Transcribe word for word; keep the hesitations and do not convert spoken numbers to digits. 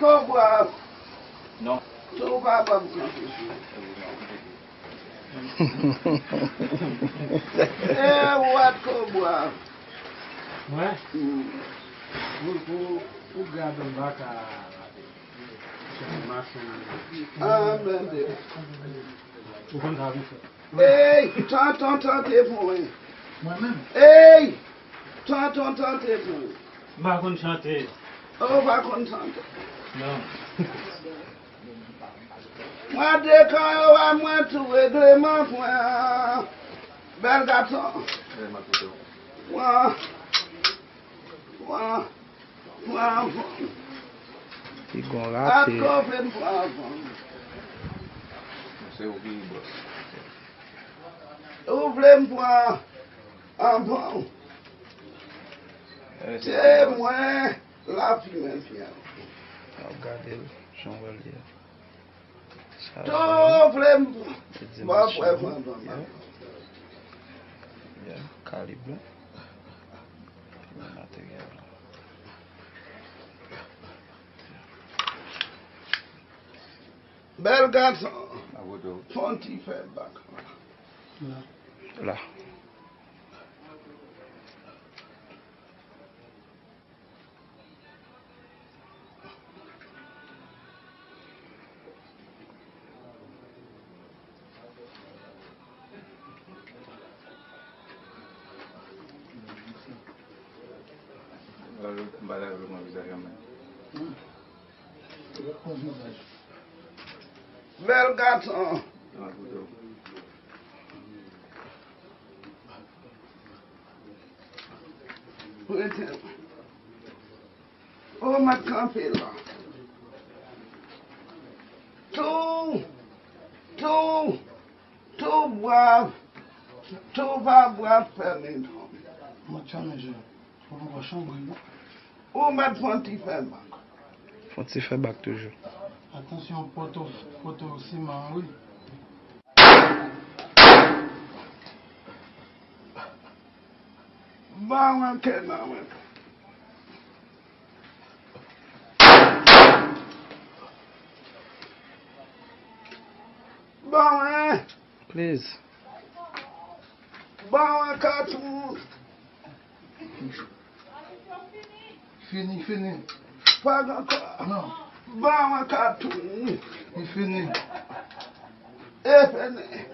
Kobwa. Non. Tou pa ban m chante. E wat Kobwa. Mwen? Mm. Pou, pou, pou gad anba ka mache. Ah, merde. Ou konn sa pou fè. Ey, tonton, tante pou mwen. Mwen menm? Ey, tonton, tante pou mwen. M pa konn chante. Ou pa konn chante? Non. Mwen dekan yo a mwen tou regleman pran. Bèl gason. Pran. Pran. Pran. Ti gon rate. Atkope m pran. Se ou ki bòs. Ou vle m pran. Anvan. Se mwen lafimen fiyèl. Ap gade l, jan w wè l ye. Tou vle m. Bon, frè, frè, frè. Ya, kalib la. Materyèl la. Bèl gason. Fon ti fè bak. La. Bèl gason. Rete. Ou mèt kanpe la. Tou, tou, tou bwa, tou pa bwa fèmen. Mwen tchame je. Ou poko chanbre non. Ou mèt fon ti fè bak. Fon ti fè bak toujou. Atansyon poto, poto siman wi. Ba mwen kè nan mwen. Ba mwen. Please. Ba mwen katon. Fini, fini. Pa gen ankò. Non. Ba mwen katon. Li fini. E fini.